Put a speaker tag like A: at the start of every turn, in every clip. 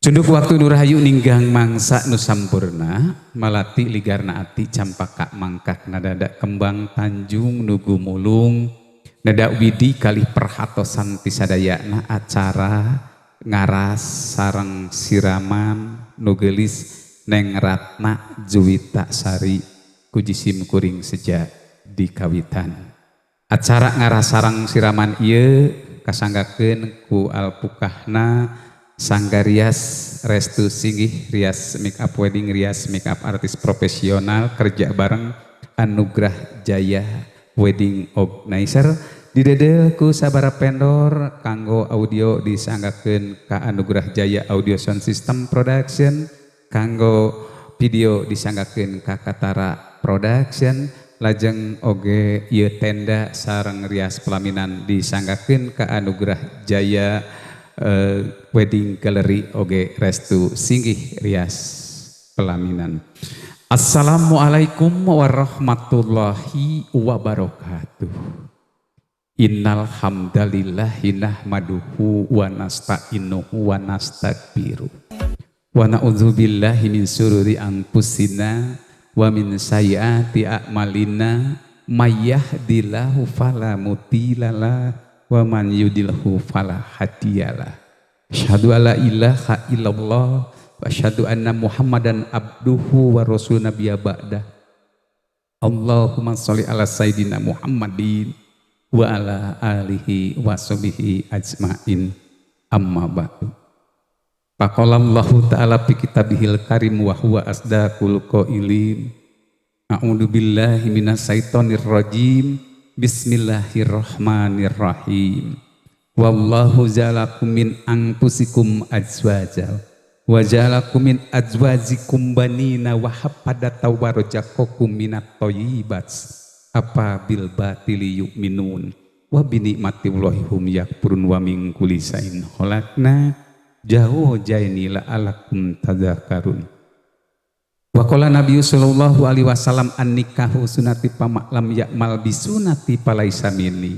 A: Cunduk waktu nu rahayu ninggang mangsa nu sampurna, malati ligarna ati campaka mangkak nadada kembang tanjung nu gumulung nada widi kalih perhatosan ti sadayana acara ngaras sareng siraman nu geulis Neng Ratna Juwita Sari ku jisim kuring seja di kawitan. Acara ngaras sareng siraman ieu kasanggakeun ku alpukahna Sangga Rias Restu Singgih Rias Make Up Wedding Rias Make Up Artis Profesional kerja bareng Anugrah Jaya Wedding Organizer didedel ku sabara vendor kanggo audio disanggakeun ka Anugrah Jaya Audio Sound System Production, kanggo video disanggakeun ka Katara Production, lajeng oge ieu tenda sareng rias pelaminan disanggakeun ka Anugrah Jaya Wedding Gallery oge Restu Singgih Rias Pelaminan. Assalamualaikum warahmatullahi wabarakatuh. Innal hamdalillahi nahmaduhu wa nasta'inuhu wa nastaghfiruh. Wa na'udzubillahi min syururi anfusina wa min sayyiati a'malina may yahdihillahu fala mudhillalah wa man yudlilhu fala hadiyalah. Asyhadu alla ilaha illallah wa asyhadu anna Muhammadan abduhu wa rasul nabiyya ba'da. Allahumma sholli ala sayidina Muhammadin wa ala alihi wa sahbihi ajmain. Amma ba'du. Faqalallahu ta'ala fi kitabihil karim wa huwa asdaqul qailin. A'udzu billahi minasyaitonir rajim. Bismillahirrahmanirrahim. Wallahu ja'alakum min anfusikum azwaja wa ja'alakum min azwajikum banina wa hafadata wa razaqakum minat thayyibat. Apa bil batili yu'minun wa bi ni'matillahi hum yakfurun wa min kulli syai'in khalaqna jauh jaini la'alakum tadzakarun. Wa qala Nabi sallallahu alaihi wasallam an-nikahu sunati pamaklam ya'mal bisunati palaisa minni.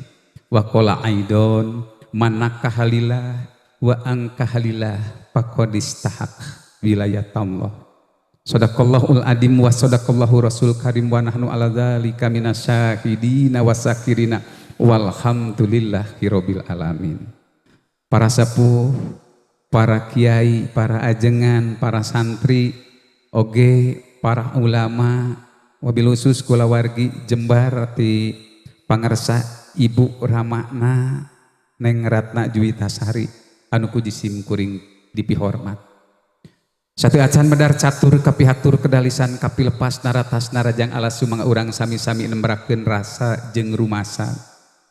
A: Wa qala aidon manakahalillah wa angkahalillah faqad istahaq wilayatallah. Sadaqallahul adim wa sadaqallahu rasul karim wa nahnu ala dzalika minasyahidina wasakirina walhamdulillahi rabbil alamin. Para sepuh, para kiai, para ajengan, para santri, oge para ulama, wabil khusus kulawargi Jembar ti pangersa Ibu Ramana Neng Ratna Juwitasari anu ku jisim kuring dipihormat. Satu acan medar catur kapihatur kedalisan kapilepas naratas narajang alas sumangga urang sami-sami nembrakeun rasa jeung rumasa.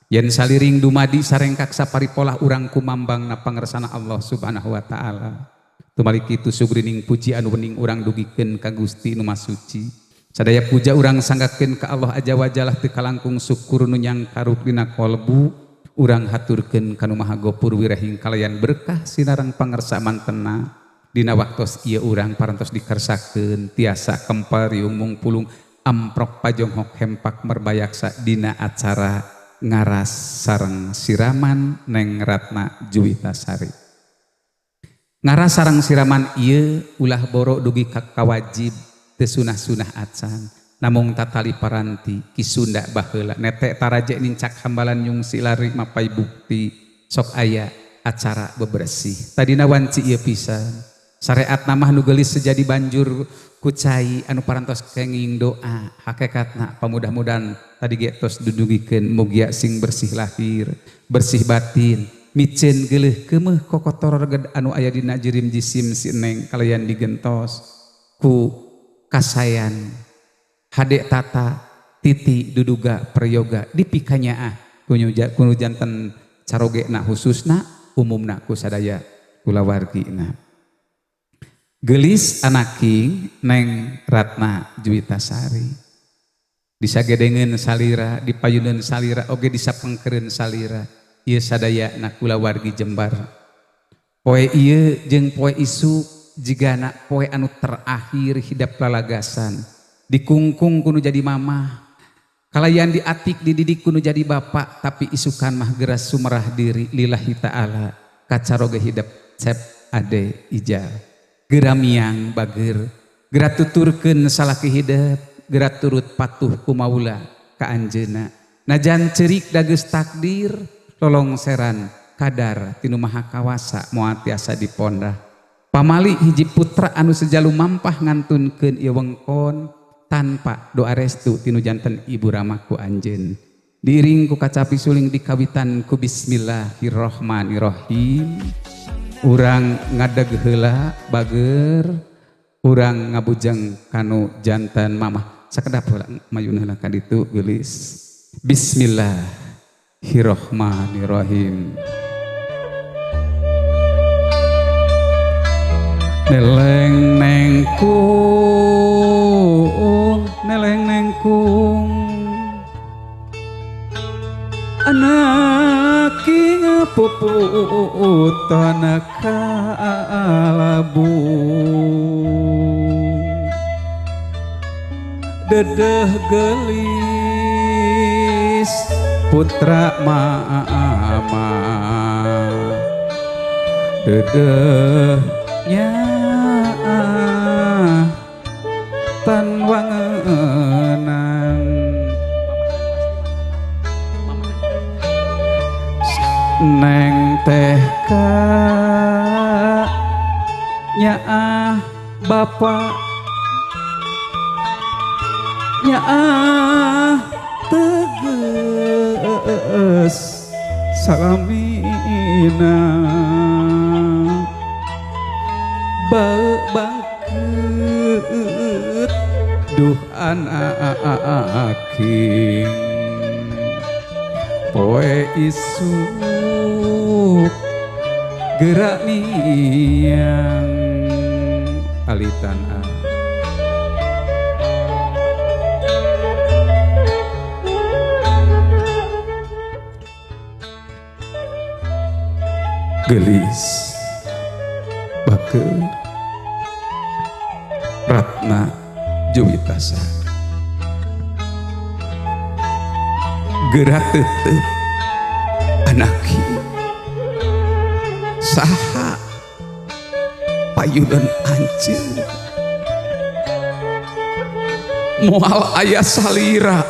A: Yen saliring dumadi sarengkak saparipolah urang kumambang na pangersana Allah Subhanahu wa taala. Tumalik kitu sugrining puji anu wening urang dugikeun ka Gusti nu Maha Suci. Sadaya puja urang sanggakeun ka Allah aja wajalah teu kalangkung syukur nu nyangkaruk dina kolbu. Urang haturkeun ka nu Maha Gopur wirehing kalayan berkah sinareng pangersa mantena. Dina waktos ieu urang parantos dikersakeun tiasa kempal riung mungpulung amprok pajonghok hempak merbayaksa dina acara ngaras sareng siraman Neng Ratna Juwitasari. Ngaras sareng siraman ieu ulah boro dugi ka kawajib teu sunah-sunah acan namung tatali paranti Ki Sunda baheula netek taraje nincak hambalan nyungsi lari mapai bukti sok aya acara bebersih. Tadina wanci ieu pisan. Syariat namah nu geulis sejadi banjur ku cai anu parantos kenging doa hakikatna pamudah-mudahan tadi ge tos dudugikeun mugia sing bersih lahir bersih batin miceun geuleuh keumeuh kokotor reged anu aya dina jirim jisim si neng kalayan digentos ku kasayan hade tata titi duduga prayoga dipikanyaah kuno janten carogena khususna umumna ku sadaya kulawargina. Gelis anaking Neng Ratna Juwitasari disagedengeun salira dipayuneun salira oge disapengkeureun salira ieu sadaya na kulawargi Jembar. Poe ieu jeung poe isuk jigana poe anu terakhir hidap lalagasan dikungkung kudu jadi mamah kalayan diatik dididik kudu jadi bapak tapi isukan mah geras sumerah diri lillahi ta'ala kacaroge hidap cep Ade Ijal. Geura miang bager, geura tuturkeun salaki hidep, geura turut patuh ku maula ka anjeunna. Najan ceurik da geus takdir, lolongseran kadar tinu Maha Kawasa moal tiasa dipondah. Pamali hiji putra anu sejalu mampah ngantunkeun ieu wengkon tanpa doa restu tinu janten ibu rama ku anjeun. Diiring ku kacapi suling dikawitan ku bismillahirrahmanirrahim. Urang ngadeg heula bager, urang ngabujeng kanu janten mamah. Sakedap heula mayun heula ka ditu geulis. Bismillahirrahmanirrahim. Neleng nengkung, neleng nengkung, anak puputan kalabu, dedeh gelis putra mama, dedeh nyaah tan wangenang. Neng teh ka nyaah bapa, nyaah teges salamina, bau bangkeut duh anak king, poe isuk gerak miang alitan a. Gelis baker Ratna Juwitasa, geura tetep anaki saha payudon anjeun, moal aya salira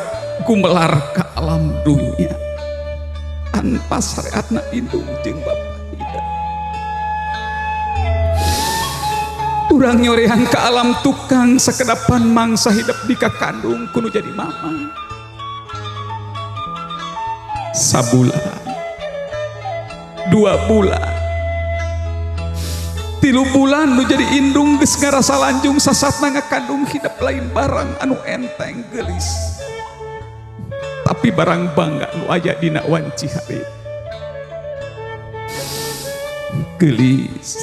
A: gumelar ka alam dunya tanpa syariatna indung jeung bapa hidep. Urang nyorehan ka alam tukang sakedapan mangsa hidep di kakandung kudu jadi mama. Sabulan, 2 bulan, 3 bulan nu jadi indung geus ngarasa lanjung sasatna ngakandung hidep lain barang anu enteng geulis, tapi barang bangga nu aya dina wanci hari. Geulis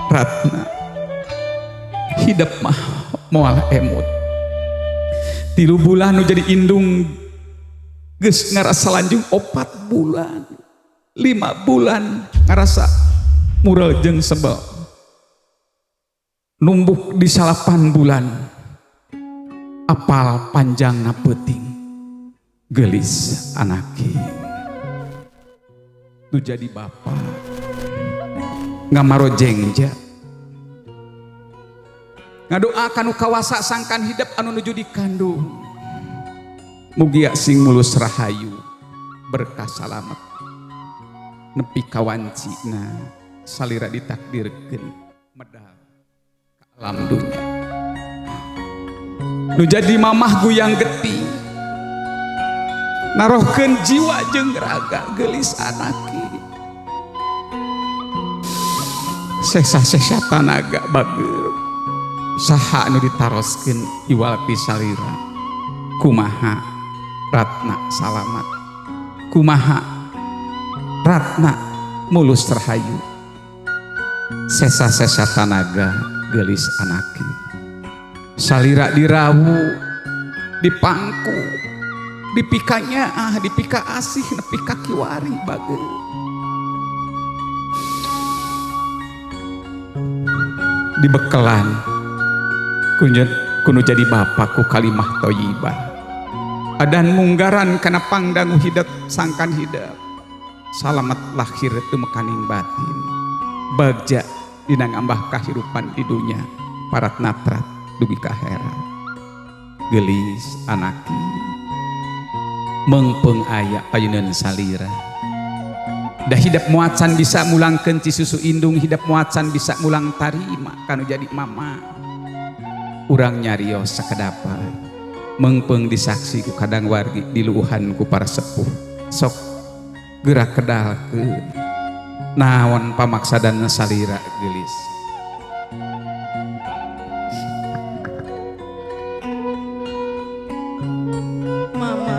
A: Ratna hidep mah moal emut. 3 bulan nu jadi indung geus ngarasa lanjung, 4 bulan, 5 bulan ngarasa mural jeung sebel, numbuk di 8 bulan apal panjangna peuting. Geulis anaki nu jadi bapa ngamarojengja, ngadoa kanu kawasa sangkan hidep anu nuju dikandung, mugia sing mulus rahayu berkah salamet nepi kawancina salira ditakdirkeun medal ka alam dunya. Nu jadi mamah guyang getih narohkeun jiwa jeung raga geulis anaki, sesa-sesa tanaga bager saha anu ditaroskeun iwal ti salira. Kumaha Ratna salamat, kumaha Ratna mulus rahayu, sesa-sesa tanaga geulis anaki, salira dirawu dipangku dipikanya ah dipika asih nepi ka kiwari bager. Dibekelan kuno jadi bapa ku kalimah thayyibah, adan munggaran kana pangdangu hidep sangkan hidep salamat lahir teu mekaning batin. Bagja dina ngambah kahirupan di dunya parat natrat dugi ka akhirat. Geulis anaki meungpeung aya payuneun salira. Da hidep moacan bisa mulangkeun ci susu indung, hidep moacan bisa mulang tarima kanu jadi mama. Urang nyarios sakedapan meungpeung disaksi ku kadang wargi diluuhan ku para sepuh. Sok gerak kedalkeun naon pamaksadan salira geulis.
B: Mama,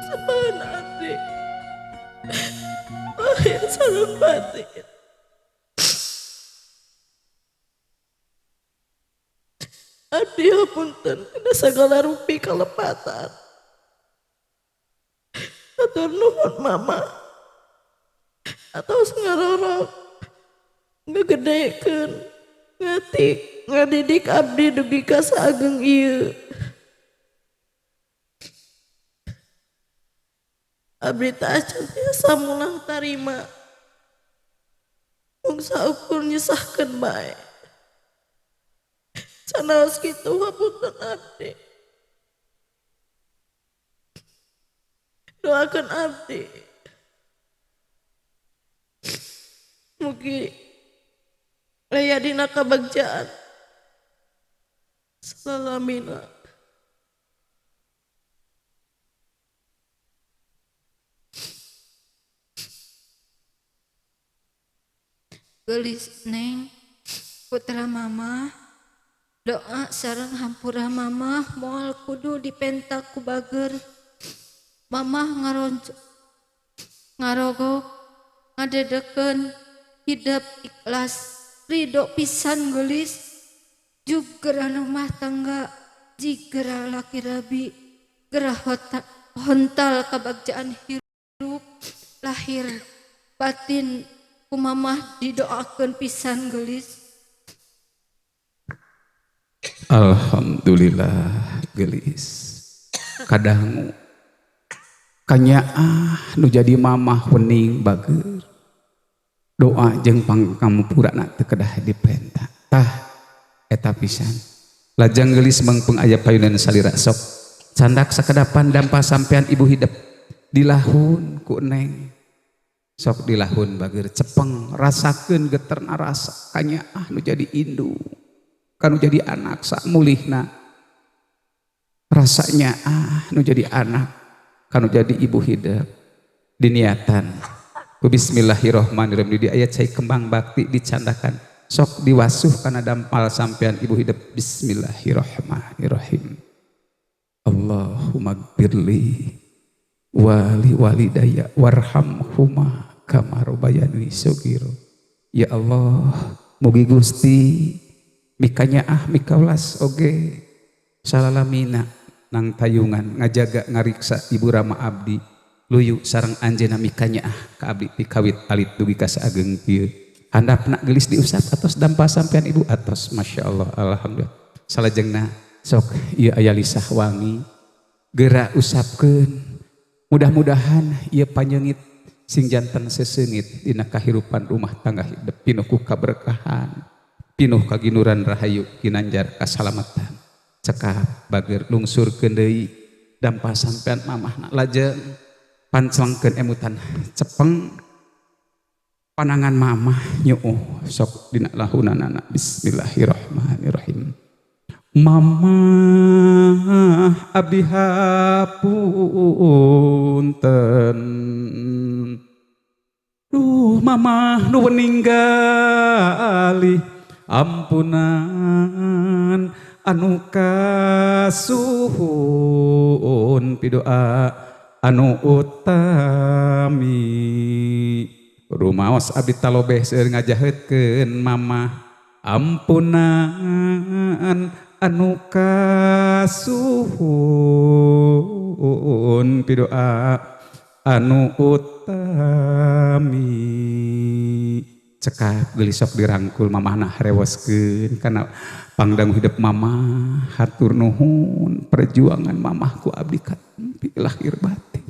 B: sabahan abdi lahir sareng batin. Abdi hapunten dina sagala rupi kalepatan. Hatur nuhun mama atos ngarorok, ngegedekeun, ngatik, ngadidik abdi dugi ka saageng ieu. Abdi teh acan tiasa mulang tarima. Mung saukur nyesahkeun bae. Sanaos kitu hapunten abdi. Doakeun abdi. Mugi aya dina kabagjaan salalamina.
C: Geulis neng putra mama doa sareng hampura mama moal kudu dipenta ku bager. Mamah ngarogok ngadedekeun hidep ikhlas ridho pisan geulis jug gera rumah tangga jigera laki rabi gerah hontal kabagjaan hirup lahir batin ku mamah didoakeun pisan geulis.
A: Alhamdulillah geulis. Kadangu kanyaah nu jadi mamah wening bager. Doa jeung pangkampurana teu kedah dipenta. Tah eta pisan. Lajeng geulis mangpeng aya payunan salira sok. Candak sakedapan dampa sampean ibu hidep dilahun ku neng. Sok dilahun bager cepeng rasakeun geterna rasa kanyaah nu jadi indu. Kanu jadi anak samulihna. Rasanya ah nu jadi anak kanu jadi ibu hidep diniatan ku bismillahirrahmanirrahim di ayat cai kembang bakti dicandakan sok diwasuh kana dampal sampean ibu hidep bismillahirrahmanirrahim. Allahumma gfirli wali walidayya warhamhuma kama rabbayani shaghira. Ya Allah, mugi Gusti mikanyaah mikaulas oge salalamina nang tayungan ngajaga ngariksa ibu rama abdi luyu sareng anjeunna mikanyaah ka abdi pikawit alit dugi ka saageng kieu. Handapna geulis diusap atos dampa sampean ibu atos masyaallah alhamdulillah. Salajengna sok ieu aya lisah wangi geura usapkeun. Mudah-mudahan ieu panyeungit sing janten seseungit dina kahirupan rumah tangga hidep pinuh ku kaberkahan, pinuh kaginuran rahayu kinanjar kasalamatan. Cekap bager lungsurkeun deui dampa sampean mamahna lajeng panclengkeun emutan cepeng panangan mamah nyuuh sok dina lahunanana bismillahirrahmanirrahim. Mamah abdi hapunten, duh mamah nu ninggali ampunan anu kasuhun pidoa anu utami. Rumaos abdi talobeh seueur ngajaheutkeun mamah ampunan anu kasuhun pidoa anu utami. Cekap geulis sok dirangkul mamahna harewoskeun kana pangdang hidup mamah hatur nuhun perjuangan mamah ku abdi katempi lahir batin.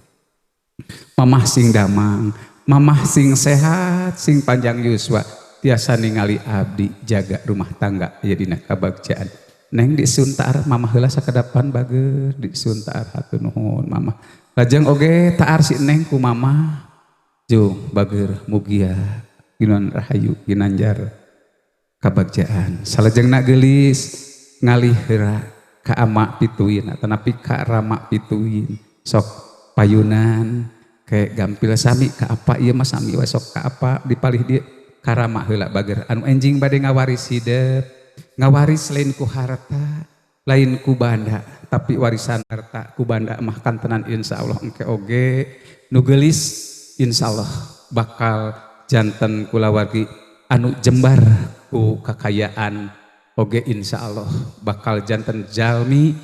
A: Mamah sing damang, mamah sing sehat, sing panjang yuswa tiasa ningali abdi jaga rumah tangga aya dina kabagjaan. Neng disuntar mamah heula sakadapan bager disuntar hatur nuhun mamah. Lajeng oge taar si neng ku mamah jung bager mugia ginan rahayu ginanjar kabagjaan. Salajengna geulis ngalih heura ka ama pituin atanapi ka rama pituin sok payunan kayak gampil sami ka apa ieu mah sami we sok ka apa dipalih dieu ka rama heula bager anu enjing bade ngawaris hideut ngawaris lain ku harta lain ku banda tapi warisan harta ku banda mah kantenan insyaallah engke oge nu geulis insyaallah bakal janten kulawargi anu jembar ku kakayaan oge insyaallah bakal janten jalmi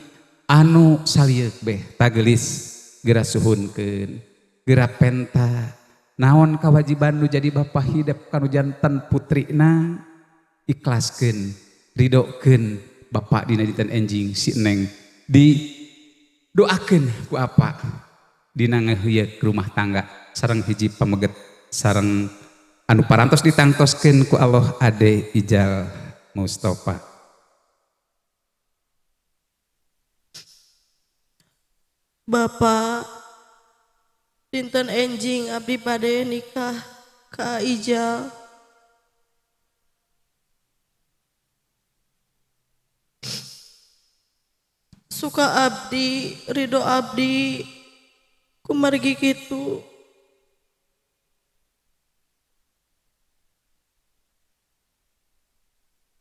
A: anu salieuk beh tagelis geura suhunkeun geura penta naon kawajiban nu jadi bapa hidup kanu janten putrina ikhlaskeun ridokeun bapak dina dinten enjing si neng didoakeun ku apa dina ngaheuyeuk rumah tangga sareng hiji pameget sareng anu parantos ditangtoskeun ku Allah Ade Ijal Mustafa.
B: Bapak dinten enjing abdi bade nikah ka Ijal. Suka abdi, ridho abdi kumargi kitu.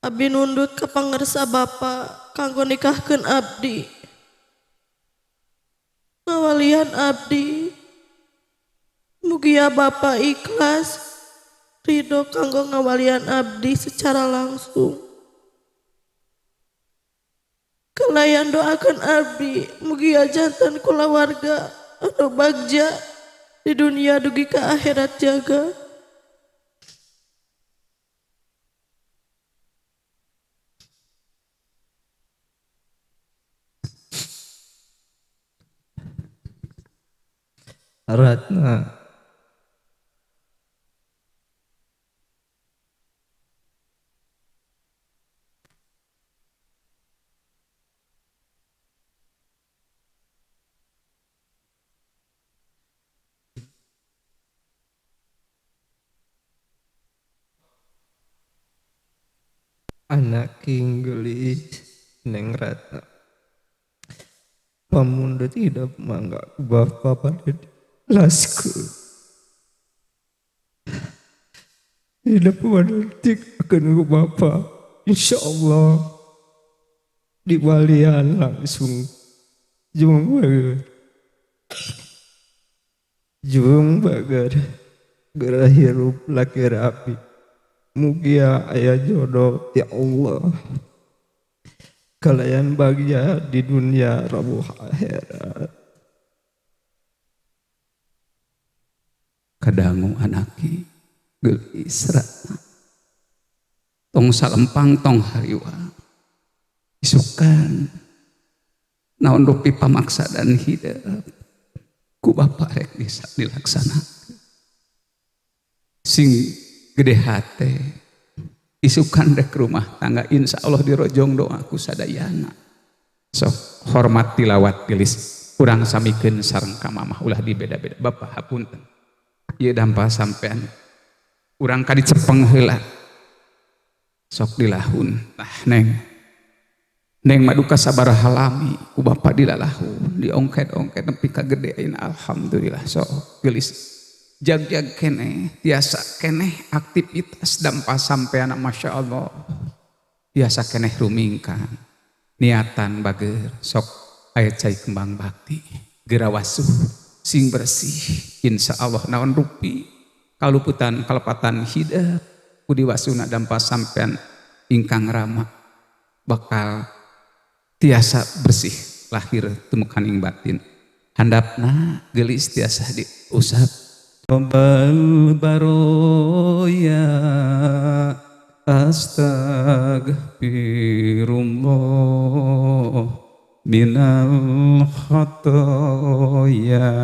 B: Abdi nundut ka pangersa bapa kanggo nikahkeun abdi. Ngawalian abdi. Mugia bapa ikhlas ridho kanggo ngawalian abdi secara langsung. Kalayan doakan abdi mugia jantan kulawarga anu bagja di dunia dugi ka akhirat jaga.
D: Ratna anak king gelis neng Ratna pamundut hidup mangga bapak pada lasku hidup pada akan ku bapak insyaallah di walian langsung jung bager gerah hirup laki rapi mugia aya jodoh ya Allah kalian bahagia di dunia rabuh akhirat.
A: Kadangu anaki geulis Ratna tong salempang tong hariwa isukan naon rupi pamaksa dan hidup ku bapak rek bisa dilaksanakeun sing gede hate isukan dek rumah tangga insya Allah dirojong doaku sadayana. Sok hormat tilawat gelis urang samikeun sareng ka mamah ulah dibeda-beda. Bapak hapunten ieu dampa sampean urang ka dicepeng heula sok dilahun tah neng neng maduka sabaraha lami ku bapak dilalahun diongket-ongket nepi ka gede ayeuna alhamdulillah. Sok gelis jag-jag keneh tiasa keneh aktivitas dampa sampean masya Allah tiasa keneh rumingkan niatan bager sok aya cai kembang bakti geura wasuh sing bersih insya Allah naon rupi kaluputan kalepatan hidup ku diwasuna dampa sampean ingkang rama bakal tiasa bersih lahir tumukaning batin handapna geulis tiasa diusap. Rabbal baroya astaghfirullah minal khotoya.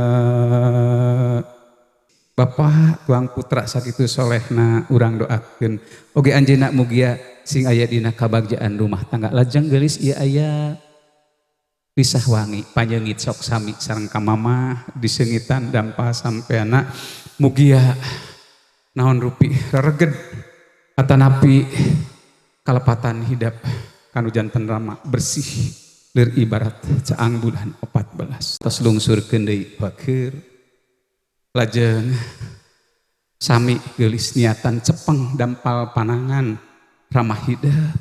A: Bapak tuang putra sakitu solehna urang doakeun oge anjeunna mugia sing aya dina kabagjaan rumah tangga lajeng geulis ieu aya pisah wangi panjeungit sok sami sareng ka mamah diseungitan dampa sampeana mugia naon rupi rereged atanapi kalepatan hidap kanu janten rama bersih lir ibarat caang bulan 14 tos lungsurkeun deui bageur lajeng sami geulis niatan cepeng dampal panangan ramah hidep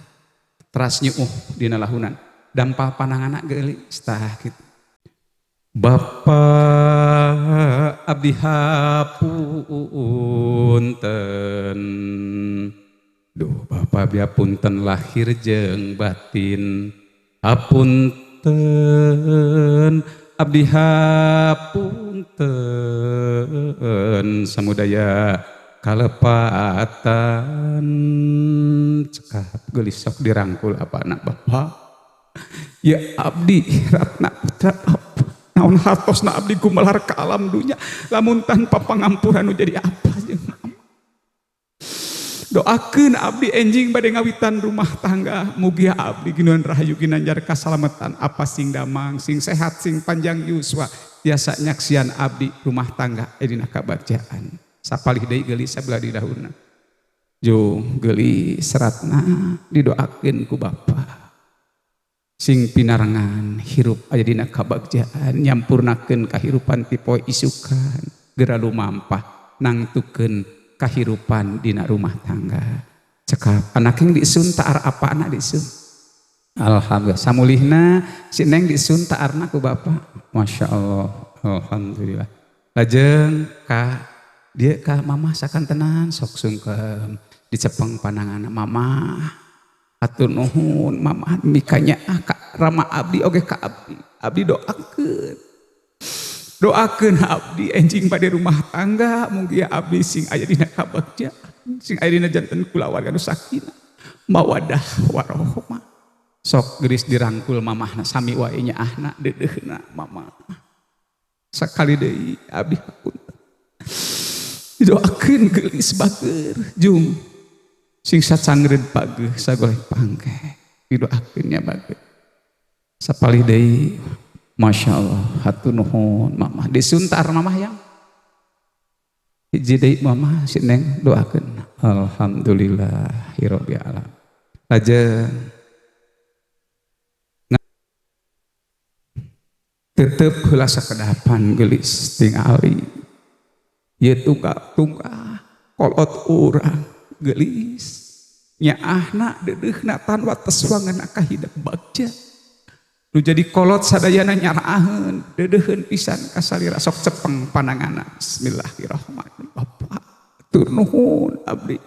A: teras nyuuh dina lahunan dampal panangan geulis tah kitu. Bapa abdi hapunten, duh Bapa abdi hapunten lahir jeung batin, hapunten abdi hapunten samudaya kalepatan. Cekap geulis sok dirangkul apa anak Bapak ya abdi Ratna putra Bapak naon hartosna abdi gumelar ka alam dunya lamun tanpa pangampuran nu jadi apa jeung mama. Doakeun abdi enjing bade ngawitan rumah tangga mugia abdi ginuan rahayu ginanjar kasalamatan apa sing damang sing sehat sing panjang yuswa tiasa nyaksian abdi rumah tangga dina kabagjaan. Sapalih deui geulis sabelah di dahuna jung geulis Ratna didoakeun ku Bapa sing pinarengan hirup aya dina kabagjaan nyampurnakeun kahirupan ti poe isukan geura lumampah nangtukeun kahirupan dina rumah tangga. Cekap anak yang disun taar apa anak disun. Alhamdulillah samulihna si neng disun taarna ku Bapak. Masya Allah, alhamdulillah. Lajeng ka dia ka mamah sakantenan sok sungkem dicepeng panangan mamah. Atur nuhun mamah mikanya ka rama abdi oge ka abdi. Abdi doakeun. Doakeun abdi enjing bade rumah tangga mugia abdi sing aya dina kabagjaan sing aya dina janten kulawarga nu sakinah mawadah warohmah. Sok geulis dirangkul mamahna sami wae nyaahna deudeuhna mamah. Sakali deui abdi hapunten. Didoakeun geulis bageur jung sing sacangreud pageuh sagoleh pangke didoakeun nya bageur. Sapalih deui Masya Allah, hatur nuhun mamah. Disuntar mamah yang hiji deui mamah si neng doakeun. Alhamdulillahirabbil alamin. Lajeng tetep heula sakedapan geulis tingali. Ieu tunggah-tunggah kolot urang geulis. Nyaahna deudeuhna tan wates wangeunna ka hidep bagja. Nu jadi kolot sadayana nyaraaheun deudeuheun pisan ka salira sok cepeng pananganna. Bismillahirrahmanirrahim. Bapak atur nuhun abdi.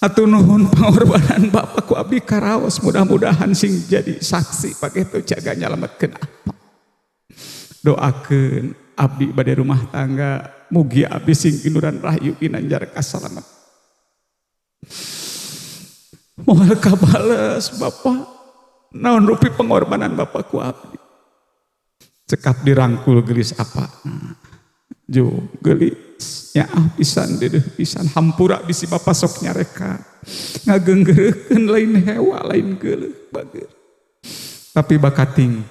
A: Atur nuhun pangorbanan Bapak ku abdi karaos mudah-mudahan sing jadi saksi pageto jaga nyalametkeun apa. Doakeun abdi bade rumah tangga mugi abdi sing ginuran rahayu ginanjar kasalamet. Moal kabales Bapak. Naon rupi pengorbanan Bapak ku abdi. Cekap dirangkul geulis apa. Jo geulis nyaah pisan dedeuh pisan hampura bisi Bapak sok nyareka. Ngageunggeureukeun lain hewa lain geuleuh bageur. Tapi bakating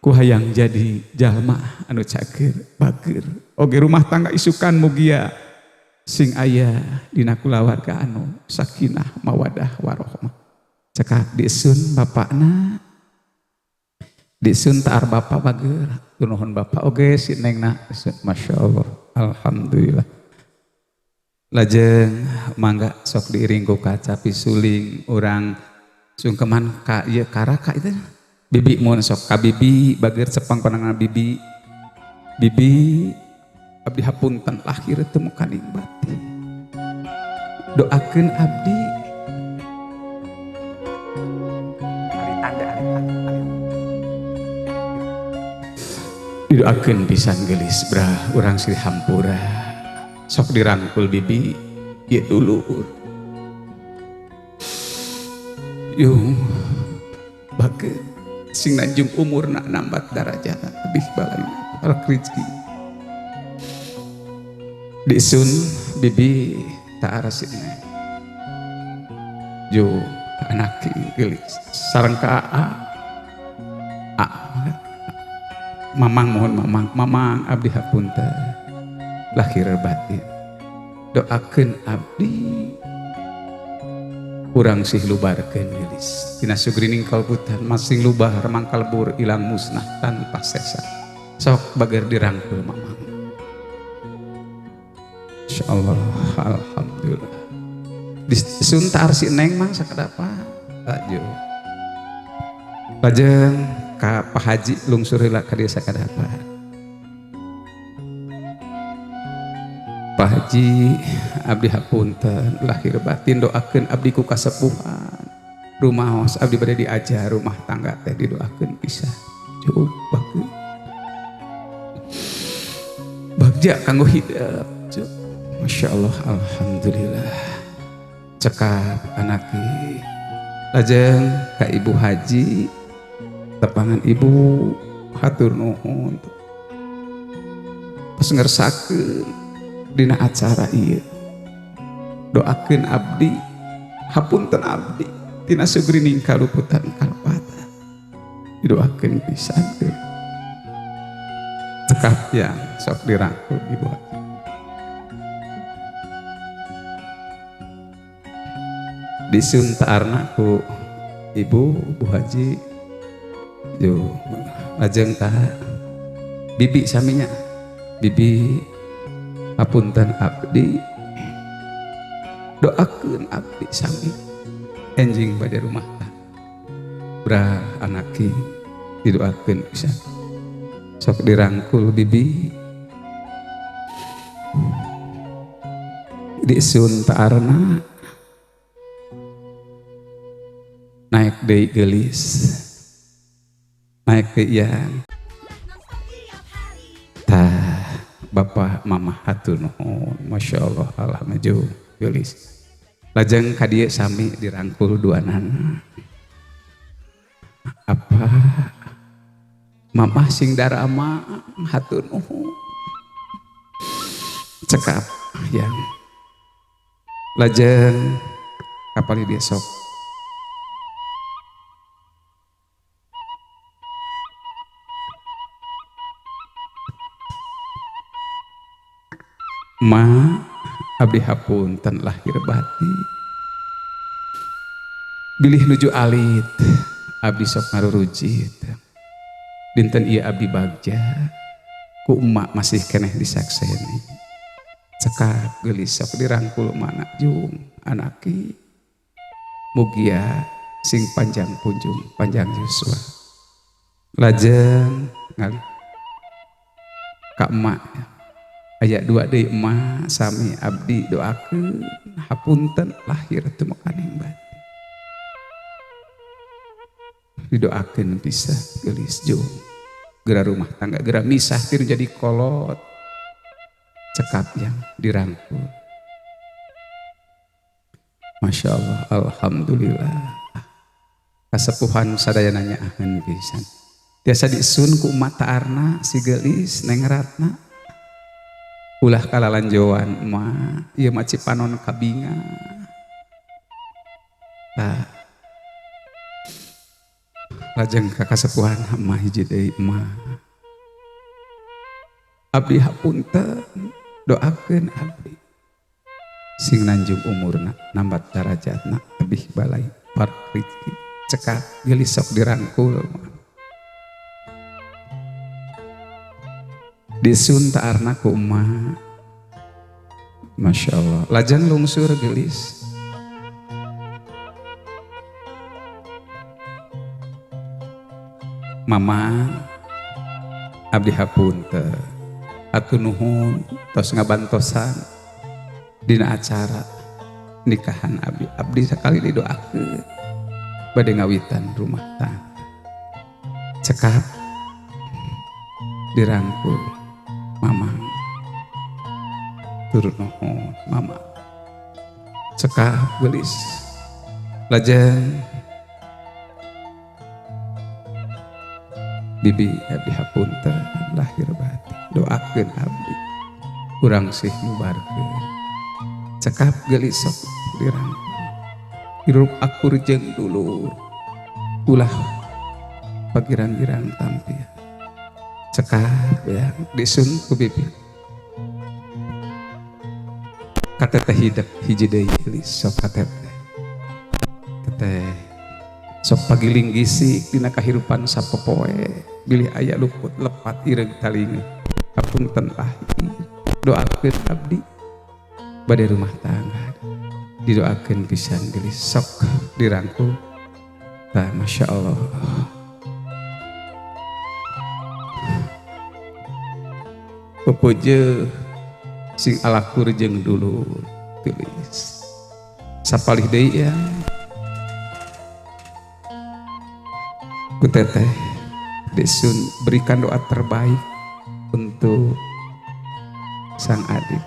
A: ku hayang jadi jalma anu cageur bageur. Oge rumah tangga isukan mugia sing aya dina kulawarga anu sakinah mawadah warohmah. Cekap disun bapakna disun taar bapak bageur nuhun bapak oge si nengna Masya Allah alhamdulillah. Lajeng mangga sok diiring ku kacapi suling urang sungkeman ka ieu karaka itu bibi mun sok ka bibi bageur cepang panangan bibi bibi abdi hapunten lahir teu mukaning batin doakeun abdi. Didoakeun pisan geulis brah urang silih hampura. Sok dirangkul bibi ieu dulur. Yung bage sing nanjung umurna nambat darajatna lebih balai rezeki. Disun bibi taarasina. Jo anak geulis sareng ka aa. Mamang mohon mamang, mamang abdi hapunten lahir batin. Doakeun abdi urang sih lubarkeun geulis. Tina sugrining kalbutan masing lubar mangkalbur ilang musnah tanpa sesa. Sok bager dirangkul mamang. Insyaallah alhamdulillah. Disun taar si neng mah sakadapa laju. Lajeng ka Pak Haji lungsur heula ka dieu sakadapa. Pak Haji abdi hapunten lahir batin doakeun abdi ku kasepuhan. Rumaos abdi bade diajar rumah tangga teh didoakeun pisah. Cukup bageun. Bagja kanggo hidep. Masya Allah alhamdulillah. Cekap anaki. Lajeng ka Ibu Haji tepangan ibu hatur nuhun. Pas ngersakeun dina acara ieu. Doakeun abdi, hapunten abdi tina sugrining kaluputan kalpata. Didoakeun pisan teh. Cekap yang sok dirangkul ibu haji. Disun taarna ku ibu Bu Haji yo lajeng ta bibi saminya bibi hapunten abdi doakeun abdi sami enjing bade rumah bra anaki didoakeun pisan sok dirangkul bibi disun taarna naik deui geulis naik ke yang tah bapak mama hatur nuhun Masya Allah alhamdulillah geulis lajeng ka dieu sami dirangkul duanana apa mama sing darama hatur nuhun cekap yang lajeng kapali dia sok Ma abdi hapunten lahir batin bilih nuju alit abdi sok ngarurujit dinten ieu abdi bagja ku emak masih keneh disakseni cekap geulis sok dirangkul mana jung anaki mugia sing panjang punjung panjang yuswa lajeng ngalih ka emak aya dua deui emak sami abdi doakeun hapunten lahir teu makaning batin didoakeun pisah geulis jung geura rumah tangga geura misah tir jadi kolot cekap yang dirangkul Masya Allah alhamdulillah kasepuhan sadayana nyaaheun pisan tiasa disun ku umat taarna si geulis Neng Ratna ulah kalalanjoan mah ieu mah Cipanon kabinga tah lajeng ka kasepuhan mah hiji deui mah abdi hapunten doakeun abdi sing nanjung umurna nambat darajatna lebih balai par rezeki cekap geulis sok dirangkul disun taarna ku emak Masya Allah lajeng lungsur geulis mama abdi hapunten hatur nuhun tos ngabantosan dina acara nikahan abdi abdi sakali didoakeun bade ngawitan rumah tangga cekap Dirangkul mamang. Turun nuhun mama. Cekap geulis. Lajeng bibi abdi hapunten lahir batin. Doakeun abdi. Urang sih mubarkeun. Cekap geulis sok dirangkul. Hirup akur jeung dulur. Ulah pagirang-girang tampil. Cekap ya disun ku bibi. Kateteh hidep hiji deui geulis sok kateteh. Teteh sok pagiling gisik dina kahirupan sapopoe bilih aya luput lepat ireug talinga. Hapunten lahir. Doakeun abdi bade rumah tangga. Didoakeun pisan geulis sok dirangkul. Tah Masya Allah. Pepuja sing alakur jeung dulur tulis. Sapalih deui ya. Ku teteh desun berikan doa terbaik untuk sang adik.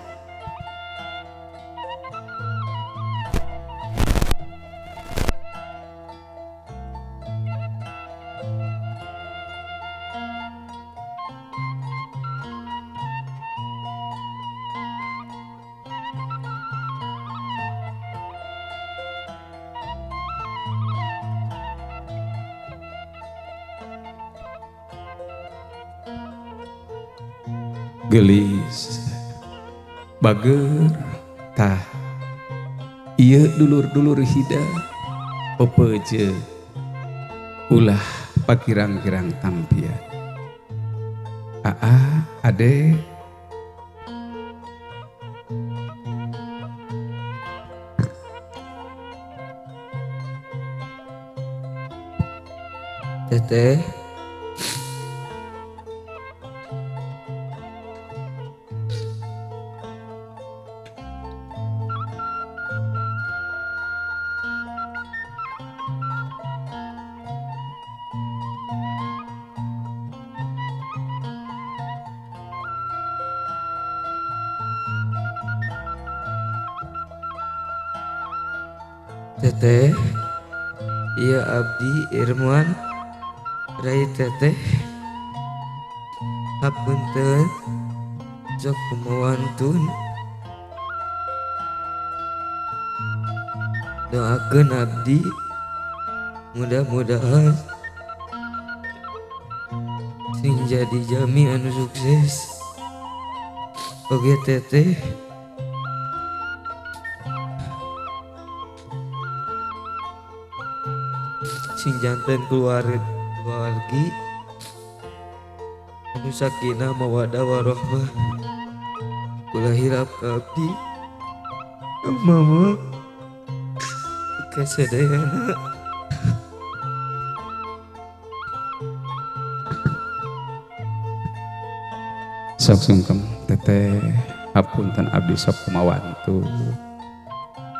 A: Gelis bager tah ieu dulur-dulur hida pepeje ulah pagirang-girang tampian. Aa ade
D: teteh Teteh, iya abdi Irman, rai teteh, hapunten, sok kumawantun, doakeun abdi, mudah-mudahan sing jadi jami anu sukses, oge teteh. Sing janten keluargi anu sakinah mawadah warohmah. Kula hirap ka abdi mama kasadayana.
A: Sok sungkem teteh hapunten abdi sok kumawantu.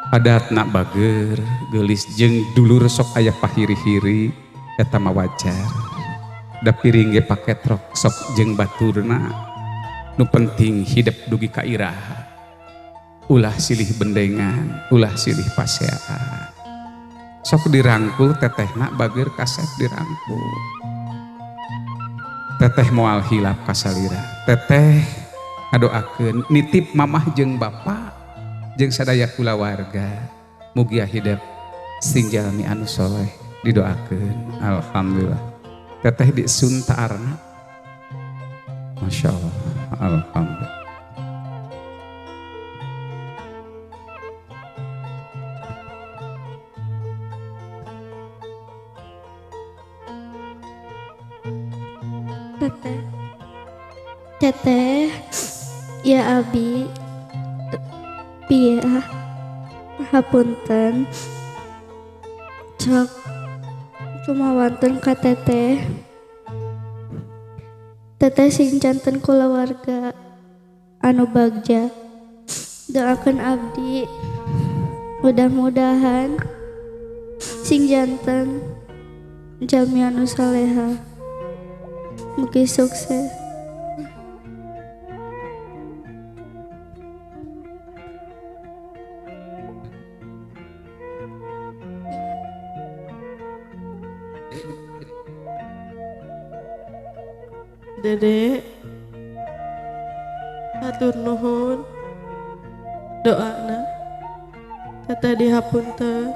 A: Adatna bager geulis jeung dulur sok aya pahiri-hiri eta mah wajar. Da piring ge pake trok sok jeung baturna. Nu penting hidep dugi ka iraha. Ulah silih bendengan, ulah silih paseaan. Sok dirangkul tetehna bager kasep dirangkul. Teteh moal hilap kasalira. Teteh ngadoakeun nitip mamah jeung bapak jeung sadaya kulawarga mugia hidep sing jalmi anu soleh didoakeun. Alhamdulillah. Teteh disun taarna. Masya Allah. Alhamdulillah.
E: Teteh, teteh, ya abi. Pia, hapunten, cok, kumawanten ka teteh, teteh sing janten kulawarga anu bagja, doakeun abdi, mudah-mudahan sing janten jalmi anu saleha, mugi sukses.
B: Dede, hatur nuhun doana. Teteh dihapunten.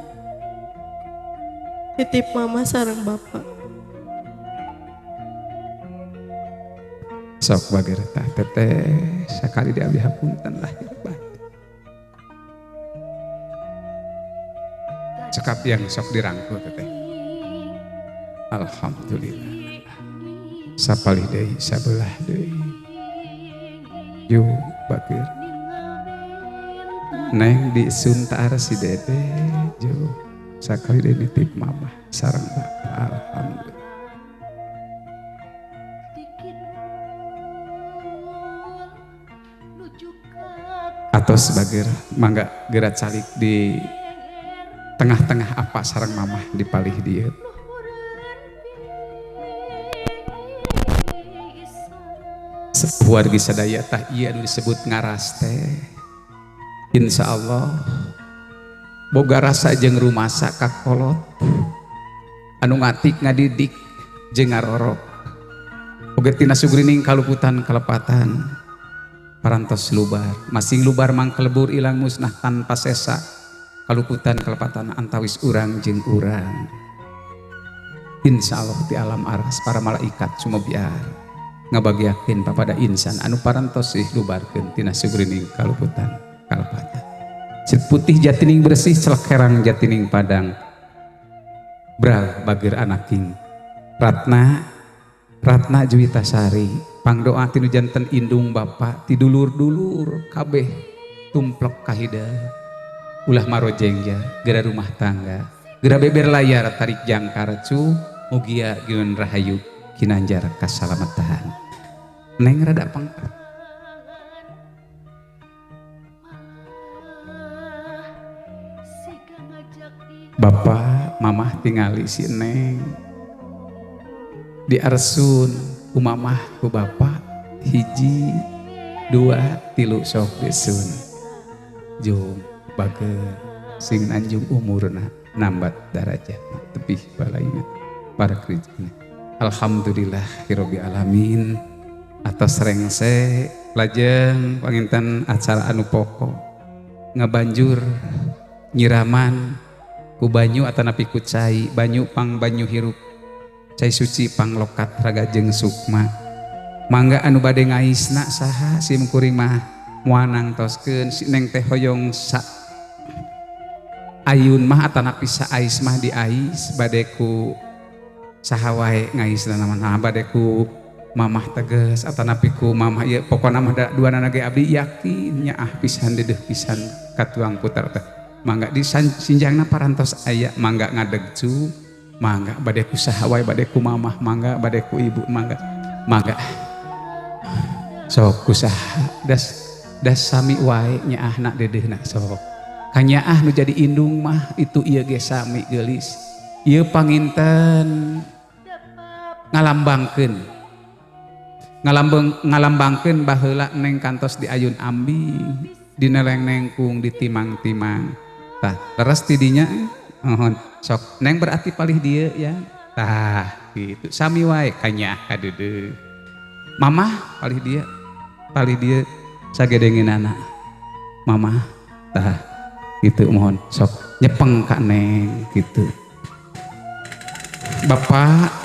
B: Titip mama sareng bapak.
A: Sok bager tah teteh sakali di abdi hapunten lahir batin. Cekap yang sok dirangkul teteh. Alhamdulillah. Sapalih deui sabelah deui. Yuk bager. Neng disuntar si dede jo sakali deui nitip mama sareng bapak. Alhamdulillah. Atau sebagai mangga gerak calik di tengah-tengah apa sareng mamah di palih dieu. Sepuh wargi sadaya tah ieu anu disebut ngaras teh. Insyaallah boga rasa jeung rumasa kakolot anu ngatik ngadidik jeung ngarorok. Oge tina sugrining kaluputan kalepatan parantos lubar masing lubar mangkelebur ilang musnah tanpa sesa kaluputan kalepatan antawis urang jeung urang. Insyaallah di alam aras para malaikat sumebiar ngabagiakeun papada insan anu parantos sih lubarkeun tina sugrining kaluputan kalepatan. Sit putih jatining bersih celekerang jatining padang bral bageur anaking Ratna Ratna Juwitasari pangdoa tinu janten indung bapa ti dulur-dulur kabeh tumplek kahida ulah marojeng ja geura rumah tangga geura beber layar tarik jangkar cu mugia giun rahayu kinanjar kasalamatan. Neng rada pangkat. Bapak mamah tingali si neng di arsun ku mamah ku bapak hiji dua tilu sok disun jung bager sing nanjung umurna nambat darajat tebih balaina para kerjana. Alhamdulillah hirabbil alamin atas rengse lajeng panginten acara anu pokok ngabanjur nyiraman ku banyu atanapi ku cai banyu pang banyu hirup cai suci panglokat raga jeung sukma. Mangga anu bade ngaisna saha sim kuring mah moal nangtoskeun si neng teh hoyong sa ayun mah atanapi sa ais mah di ais bade ku saha wae ngaisna mah bade ku mamah teges atanapi ku mamah ieu pokona mah duanana ge abdi yakin nyaah pisan dedeuh pisan katuang putar teh. Mangga di sinjangna parantos aya mangga ngadeg cu mangga bade ku saha wae bade ku mamah mangga bade ku ibu mangga mangga sok ku saha das das sami wae nyaahna dedeuhna sok kanyaah nu jadi indung mah itu ieu ge sami geulis ieu panginten ngalambangkeun ngalambangkeun baheula neng kantos di ayun ambing dineleng nengkung ditimang-timang tah leres tidinya mohon sok neng berarti palih dieu ya tah gitu sami wae kanyaah kadeudeuh mamah palih dieu sagedengeunana mamah tah gitu mohon sok nyepeng ka neng gitu. Bapak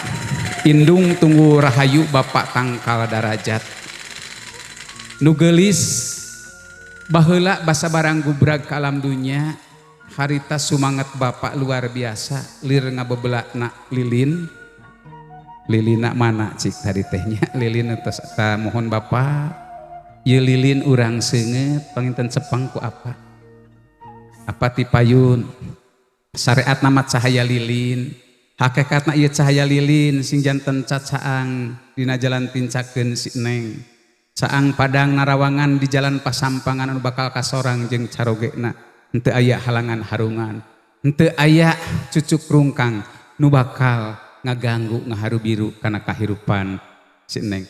A: indung tunggu rahayu bapak tangkal darajat nu geulis baheula basa barang gubrag ka alam dunya harita sumanget bapak luar biasa lir ngabebelakna lilin lilina mana cik tadi tehnya lilin atas ta mohon bapak ieu lilin urang seungeut panginten cepang ku apa apa ti payun syariat nama cahaya lilin hakikatna ieu cahaya lilin sing janten cacaang dina jalan tincakeun si neng caang padang narawangan di jalan pasampangan anu bakal kasorang jeung carogena henteu aya halangan harungan henteu aya cucuk rungkang nu bakal ngaganggu ngaharu biru kana kahirupan si neng.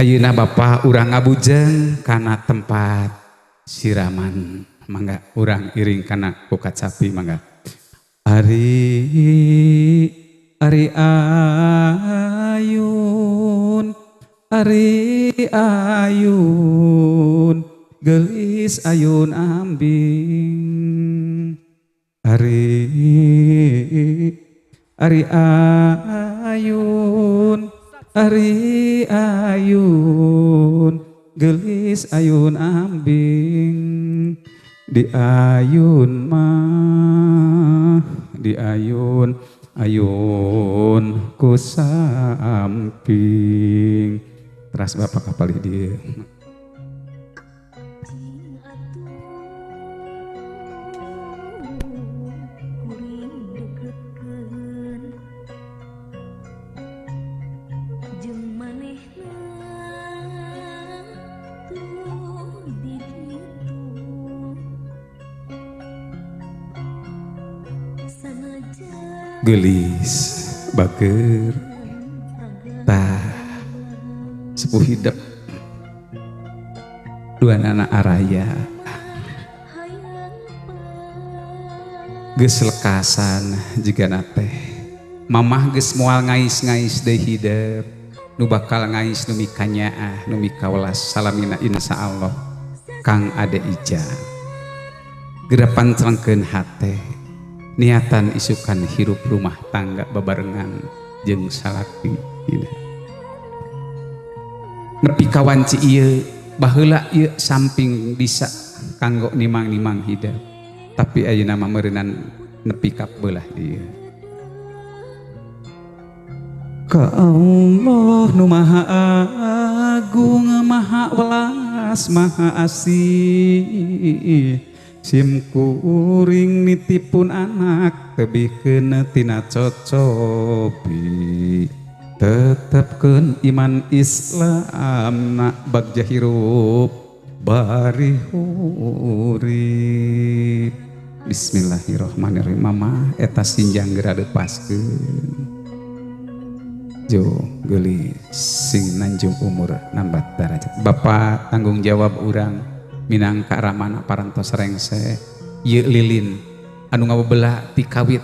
A: Ayeuna Bapak urang ngabujeng kana tempat siraman. Mangga urang iring kana ku kacapi mangga. Ari ari ayun, ari ayun, gelis ayun ambing. Ari ari ayun, ari ayun, gelis ayun ambing. Di ayun mah, di ayun ayun ku samping. Teras Bapak kapalih dieu. Gelis bager tah sepuh hidep dua anak araya geus lekasan jigana teh mamah geus moal ngais-ngais deui hidep nu bakal ngais nu mikanyaah nu mikawelas salamina insyaallah Kang Ade Ija gerapan celengkeun hate niatan isukan hirup rumah tangga babarengan jeung salaki. Nepi ka wanci ieu baheula ieu samping bisa kanggo nimang-nimang hidup, tapi ayeuna mah meureunan nepi ka beulah dieu. Ka Allah nu maha agung maha welas maha asih, sim kuring nitipun anak tebihkeun tina cocobi, tetepkeun iman Islam na bagja hirup bari hurip. Bismillahirrahmanirrahim. Mama eta sinjang geura lepaskeun jo geulis sing nanjung umur nambat darajat. Bapak tanggung jawab urang minangka ramana parantos rengse ieu lilin anu ngabebelah ti kawit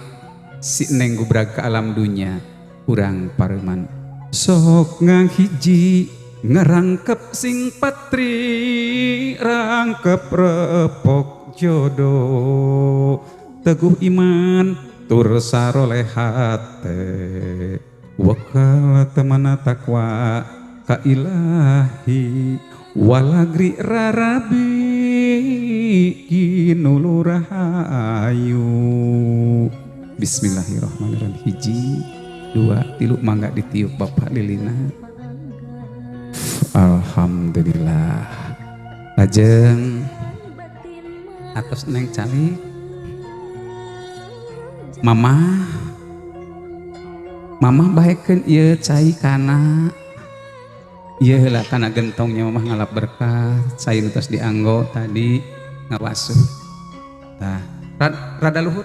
A: si neng gubrag ka alam dunya urang pareuman sok ngahiji ngarangkep sing patri rangkep repok jodoh teguh iman tur saroleh hate wakal temana takwa ka ilahi walagri rarabi kinulu rahayu. Bismillahirrahmanirrahim. Hiji dua tilu mangga ditiup Bapak lilina. Alhamdulillah. Lajeng atos neng calik mama mama baekeun ieu cai kana ieu heula kana gentongnya mamah ngalap berkah cai nu tos dianggo tadi ngawasuh tah rada luhur.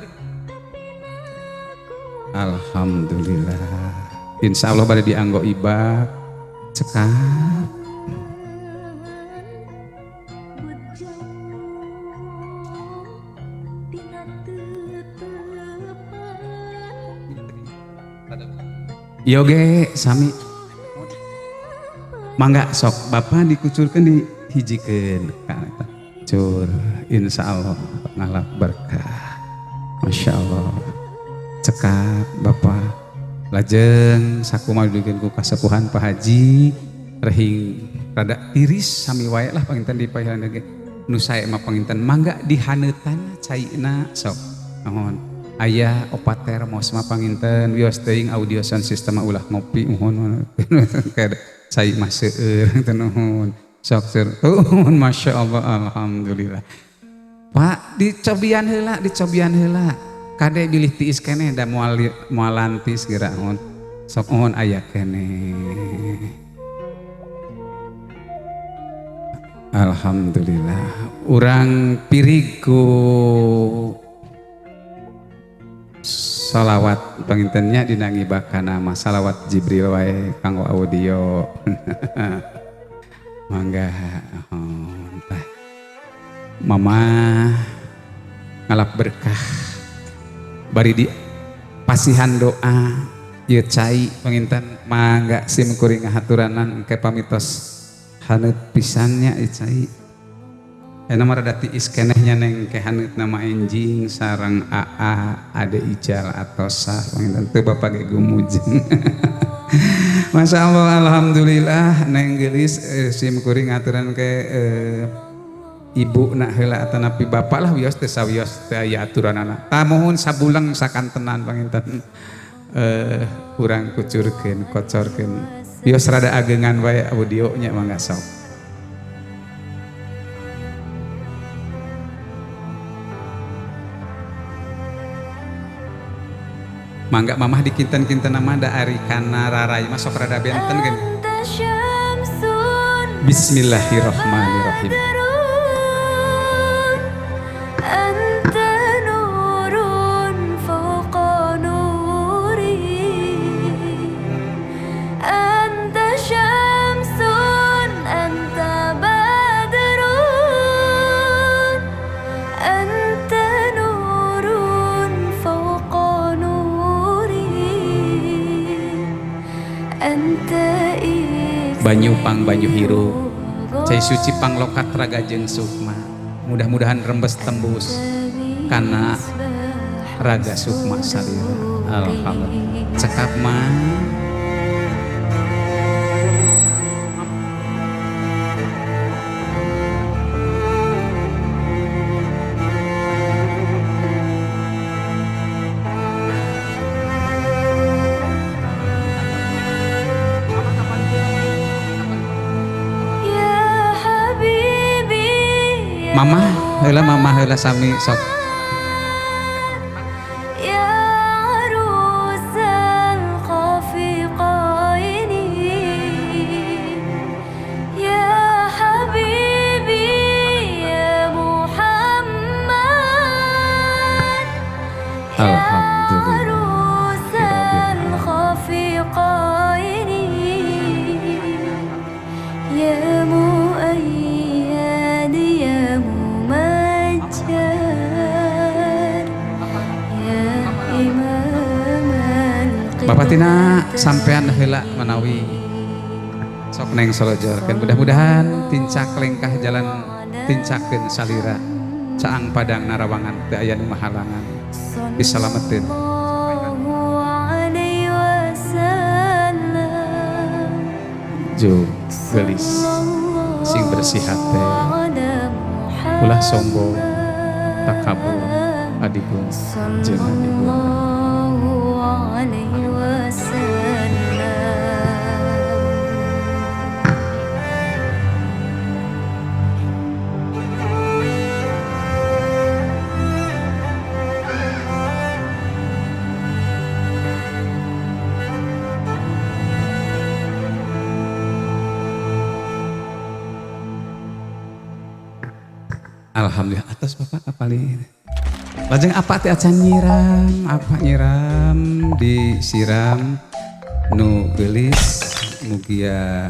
A: Alhamdulillah insyaallah bade dianggo ibak cekap. Yoge sami mangga sok Bapak dikucurkeun dihijikeun ka eta. Cur insyaallah ngalap berkah. Masya Allah. Cekap Bapak. Lajeng sakumaha diduikeun ku kasepuhan Pak Haji rehing rada tiris sami wae lah panginten dipayahan ge. Nu sae mah panginten mangga dihaneutan caina sok. Nuhun. Aya opat termos mah panginten wios teuing audio sound system mah ulah ngopi muhun cai mah seueur teu nuhun sok seur nuhun masyaallah alhamdulillah. Pak dicobian heula kade bilih tiis keneh da moal moal lantis geura nuhun sok nuhun aya keneh. Alhamdulillah urang pirig ku salawat pangintennya dina ngibakana mah salawat Jibril wae kanggo audio. Mangga tah. Mama ngalap berkah bari di pasihan doa ieu cai panginten mangga sim kuring ngahaturanan engke pamitos haneut pisannya ieu cai. Eta mah rada tiis keneh nya neng ke haneut nama enjing sareng AA Ade Ijal atosah panginten teu bapak ge gumujeng. Masya Allah, alhamdulillah neng geulis sim kuring ngaturan ke ibu nak heula atanapi bapak lah wios teu sawios teu aya aturanana. Tamuhun sabuleng sakantenan panginten urang kucurkeun kocorkeun wios rada ageungan wae audio nya mangga sok. Mangga mamah di kinten-kinten nama da ari kana rarai masuk rada benten gini. Bismillahirrahmanirrahim. Banyu pang banyu hirup, cai suci pang lokat raga jeung sukma. Mudah-mudahan rembes tembus kana raga sukma salira. Alhamdulillah. Cekap mah. Mama heula mama heula sami sok. Bapak tina sampean heula manawi sok neng solojorkeun mudah-mudahan tincak lengkah jalan tincakeun salira caang padang narawangan teu aya nu mahalangan disalameteun. Jo geulis sing bersih hate ulah sombong takabur adigung jeung adigung. Alhamdulillah atas bapak apalih. Lajeng apa teh acan nyiram, apa nyiram disiram nu geulis mugia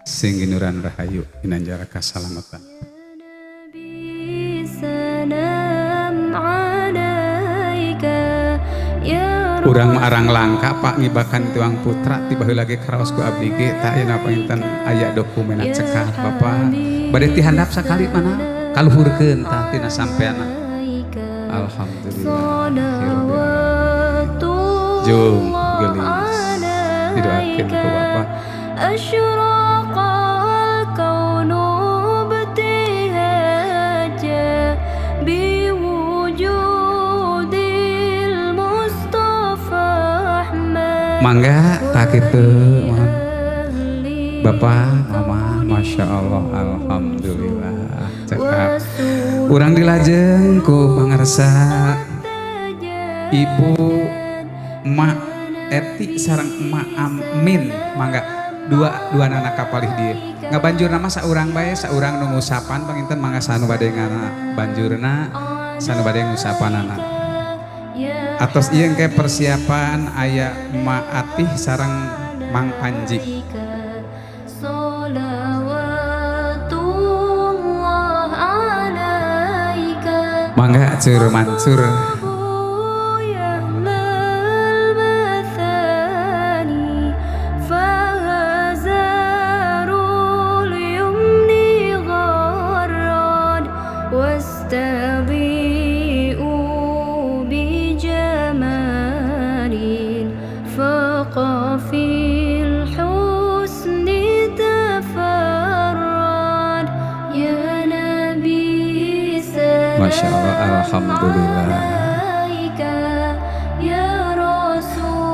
A: sing ginuran rahayu ginanjar kasalamatan. Urang arang langka pak ngibakan tuang putra tiba heula ge karaos ku abdi ge tah ayeuna panginten aya dokumen cekap bapak bade tihandap sakali mana kaluhurkeun tah tina sampeanna. Alhamdulillah. Jung geulis didoakeun ku bapak. Mangga tak kitu mohon bapak mama masya Allah alhamdulillah. Cekap urang dilajeng ku pangarsa ibu emak Eti sareng emak Amin mangga dua dua anak kapalih dia ngabanjurna mah saurang bae saurang nu ngusapan panginten mangga sanu bade ngana banjurna sanu bade ngusapanana atos ieu engke persiapan aya emak Atih sareng Mang Panji. Mangga cur mancur. Masya Allah, alhamdulillah.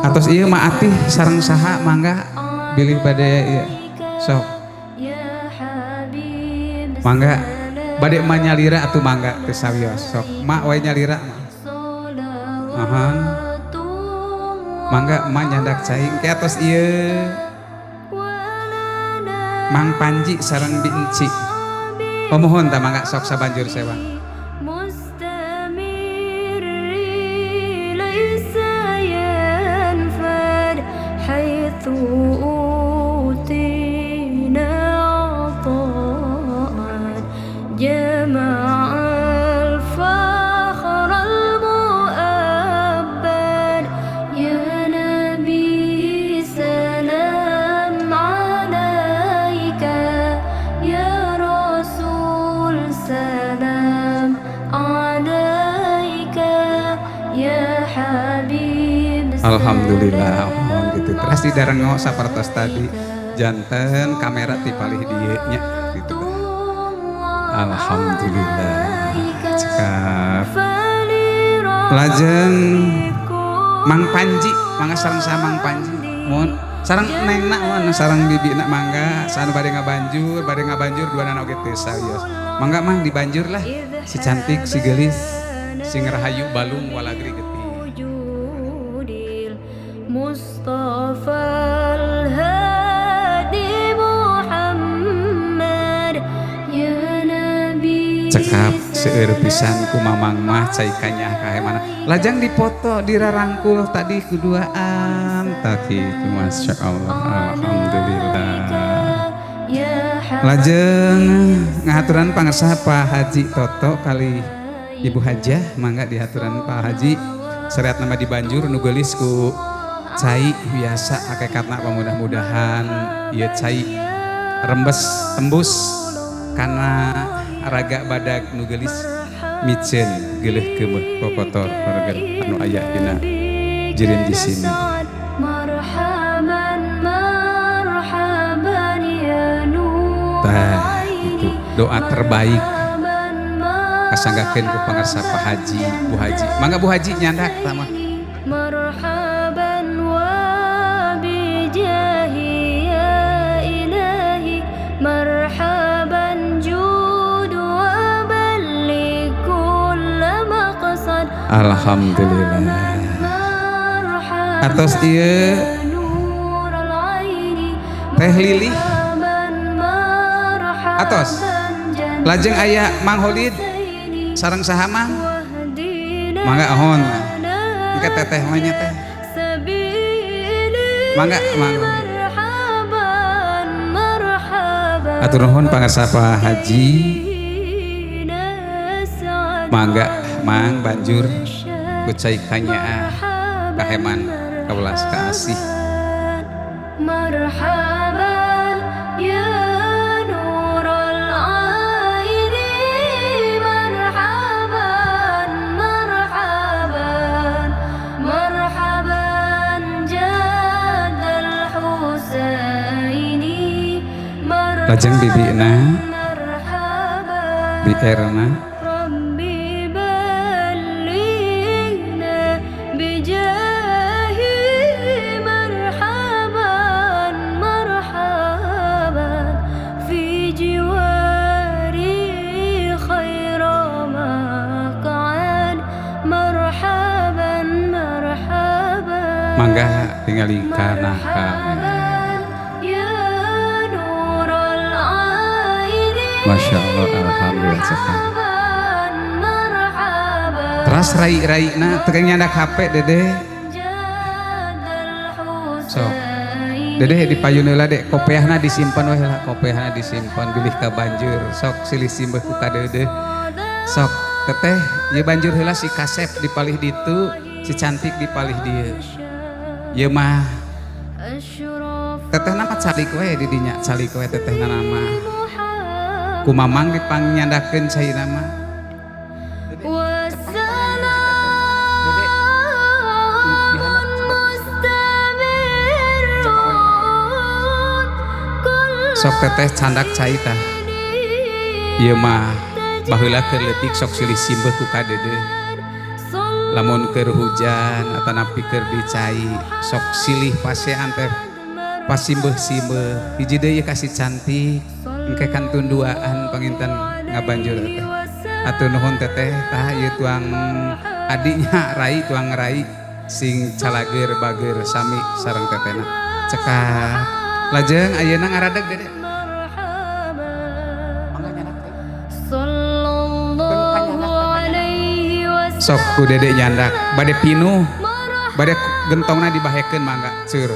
A: Atos ieu mah atih sareng saha mangga bilih bade ieu. Sok. Mangga bade mah nyalira atuh mangga teu sawios sok. Mak wae nyalira mah. Ahan. Mangga emak nyandak cai engke atos ieu. Mang Panji sareng Bi Enci. Oh mohon tah mangga sok sabanjur sewa. Alhamdulillah, oh, gitu. Terus di darengo sapertos tadi janten kamera ti palih dieu nya gitu. Alhamdulillah. Cekap. Lajeng Mang Panji, mangga sareng saha Mang Panji. Mohon sareng nengna mohon sareng bibina mangga sanu bade ngabanjur duanana oge teu sawios. Mangga Mang dibanjur lah. Si cantik, si geulis, sing rahayu balung walagri getih.
F: Mustafa al-Hadi Muhammad ya Nabi.
A: Cekap seueur pisan ku mamang mah cai kanyah kae mana. Lajang dipoto dirarangkul tadi kuduaan tadi itu Masya Allah, alhamdulillah. Lajeng ngahaturan pangersa Pak Haji Toto kali Ibu Hajah mangga dihaturan Pak Haji syariat nama dibanjur nu geulis ku cai biasa hakikatna mudah-mudahan ieu cai rembes tembus kana raga badag nu geulis miceun geuleuh keumeuh kokotor warga anu aya dina jirim di sini. Tah itu doa terbaik kasanggakeun ku pangarsa Pak Haji, Bu Haji. Mangga Bu Haji nyandak tah mah. Alhamdulillah. Atos ieu Teh Lili. Atos. Lajeng aya Mang Holid sareng saha Mang? Mangga ahon. Engke teteh mah nya teh. Mangga Mang. Atur nuhun pangarsa Pak Haji. Mangga Mang banjur ku cai kanyaah kaheman kawelas kaasih.
F: Marhaban ya nurul aini, marhaban marhaban marhaban jadal husaini.
A: Lajeng bibina Bi Erna. Mangga tingali kana kamera. Masya Allah, alhamdulillah. Teras rai-rai na teu nyandak HP Dede. Sok. Dede di payun heula dek, kopeahna disimpan we heula, kopeahna disimpan bilih ka banjur. Sok silih simbeuh ku ka Dede. Sok. Teteh ieu banjur heula si kasep di palih ditu, si cantik di palih dieu. Ieu mah teteh nama calik we di dinya, calik we tetehna nama. Ku mamang dipangnyadakeun caina mah. Sok teteh candak cai tah. Ieu mah baheula keur leutik sok silih simbeuh ku kadeudeuh. Lamun keur hujan atanapi keur dicai sok silih pasean teh pasimbeuh-simbeuh. Hiji deui kasih cantik engke kantun duaan panginten ngabanjur teteh. Atuh nuhun teteh tah ieu tuang adinya rai tuang rai sing calageur bageur sami sareng tetehna. Cekap. Lajeng ayeuna ngaradeg Dede. Sok ku Dede nyandak bade pinuh bade gentongna dibahekeun mangga cur.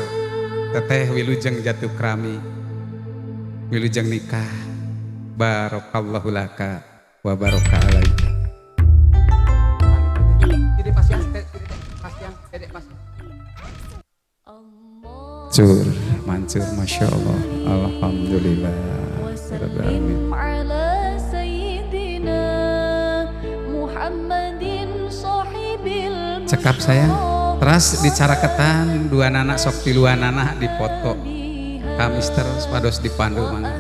A: Teteh wilujeng jatuh krami, wilujeng nikah. Barakallahu laka wa baraka alaika. Cur mancur masya Allah, alhamdulillah. Cekap sayang. Teras dicaraketan dua nana sok tiluan nana dipoto kamister pados dipandu mangga.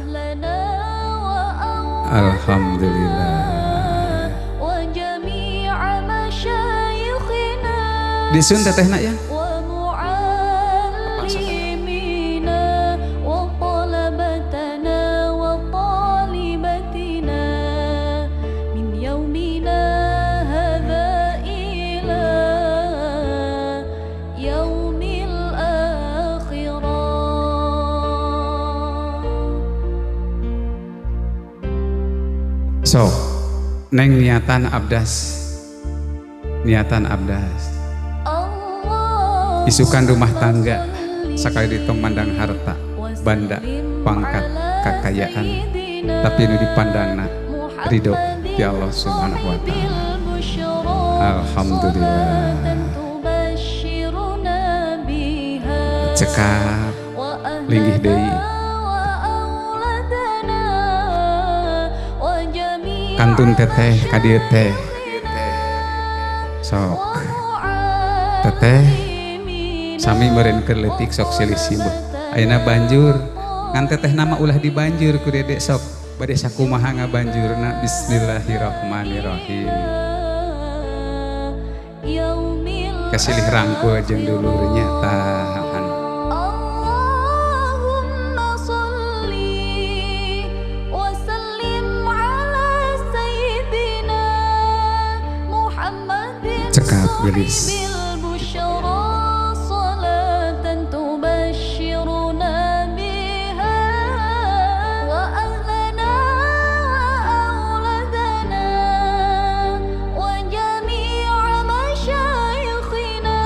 A: Alhamdulillah. Disun tetehna ya. So, neng niatan abdas, niatan abdas. Isukan rumah tangga, sakali ditong mandang harta, banda, pangkat, kekayaan, tapi nu dipandangna ridho ti Allah Subhanahu wa taala. Alhamdulillah. Cekap linggih deui. Kantun teteh ka dieu teh. Sok teteh sami meureun keur leutik sok silih simbeuh. Ayeuna banjur ngan teteh nama ulah dibanjur ku Dede sok bade sakumaha ngabanjurna. Bismillahirrahmanirrahim. Kasilih rangkul jeung dulurnya tahan. Cekap gelis.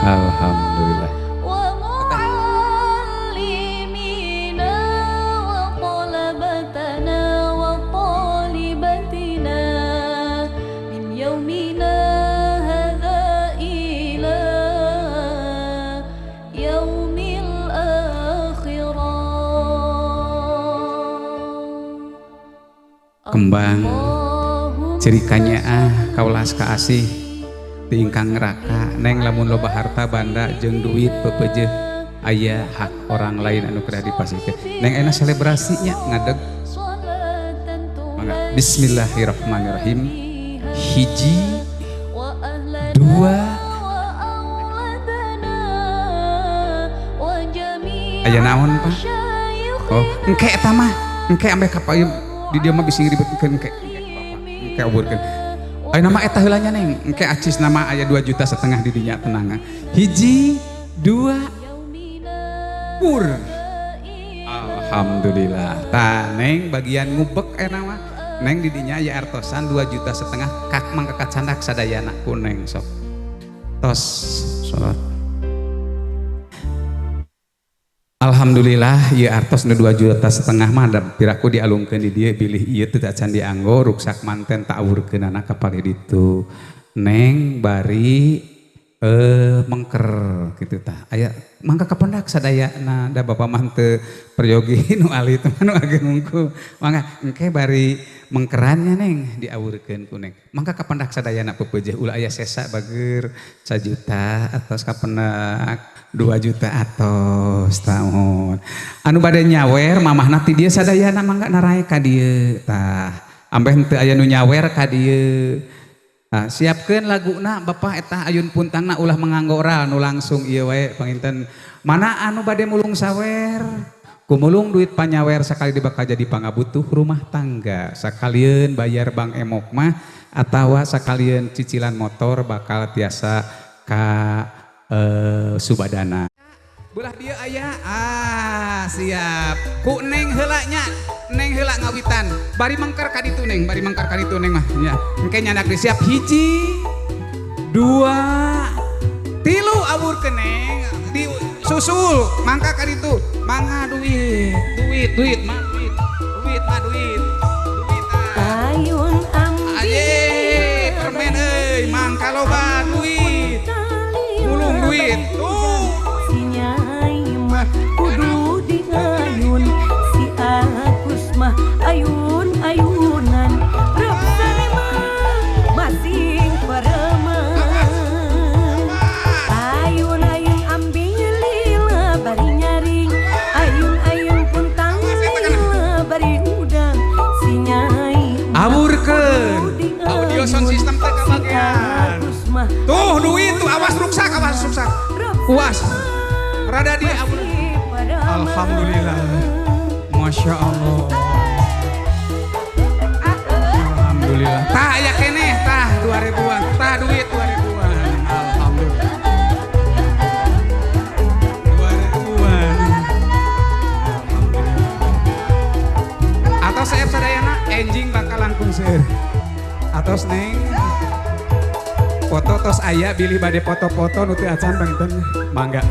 A: Alhamdulillah. Kembang cirikanya kaulas kaasih tingkang raka neng lamun loba harta banda jeung duit pepeje aya hak orang lain anu kedah dipasihkeun neng enak selebrasinya ngadeg mangga. Bismillahirrahmanirrahim. Hiji dua aya naon Pak? Oh engke eta mah engke ambe kapayun di dia mah bisi ngribetkeun engke bapak engke oburkeun. Ayo nama eta heula nya neng engke acis nama aya 2,5 juta di dinya tenang. Hiji dua pur. Alhamdulillah. Tah neng bagian ngubek eta mah neng di dinya aya artosan 2,5 juta kak mangka kacandak sadayana ku neng sok. Tos salat. Alhamdulillah ieu artos nu 2,5 juta mah da piraku dialungkeun di dieu, bilih ieu teu acan dianggo ruksak manten tak awurkeunana ka palih ditu. Neng bari mengker kitu tah. Aya mangga kapendak sadayana, da bapak mah teu peryogi, nu ahli teh nu ageng hungkul. Mangga engke bari mengkerannya, Neng, diawurkeun ku Neng. Mangga kapendak sadayana, pepeujeuh, ulah aya sesa. Bager 1 juta atos kapendak, 2 juta atos tahun. Anu bade nyawer mamahna ti dieu sadayana, mangga narae ka dieu tah. Ambeh henteu aya nu nyawer ka dieu. Nah, siapkeun laguna Bapak eta ayun puntangna, ulah manganggo oral, nu langsung ieu wae panginten. Mana anu bade mulung sawer? Kumulung duit panyawer sakali di bakal jadi pangabutuh rumah tangga. Sakalieun bayar bank emok mah atawa sakalieun cicilan motor bakal tiasa ka Subadana. Belah dia aya, ah siap. Ku Neng heula nya, Neng heula ngawitan. Bari mengker ka ditu, Neng, bari mengker ka ditu, Neng mah nya. Engke nyandak di siap, hiji, dua, tilu, awurkeun, Neng. Di susul mangka ka ditu. Mangga duit, duit, duit, mah duit. Duit mah duit. Duit ah.
F: Ayun ambil.
A: Aye, permen euy, mangka loba duit. Mulung duit. Tuh.
F: Si Nyai mah kudu diayun, si Agus mah ayun-ayunan, Rep mah masing pareman. Ayun-ayun ambil lila bari nyaring, ayun-ayun puntang lila bari udang, si Nyai mah
A: Awurkeun.
F: kudu diayun,
A: Audio sound system teh
F: si
A: kabagean.
F: Agus mah
A: Tuh duit tuh, awas ruksak, awas ruksak. Puas. Rada di awur. Alhamdulillah. Masya Allah. Alhamdulillah. Tah aya keneh tah 2000-an. Tah duit 2000-an. Alhamdulillah. 2000-an. Alhamdulillah. Atau saya sadayana enjing bakal langkung seueur. Atos, Neng. Foto tos aya, bilih bade foto-foto nu teu acan panginten mangga.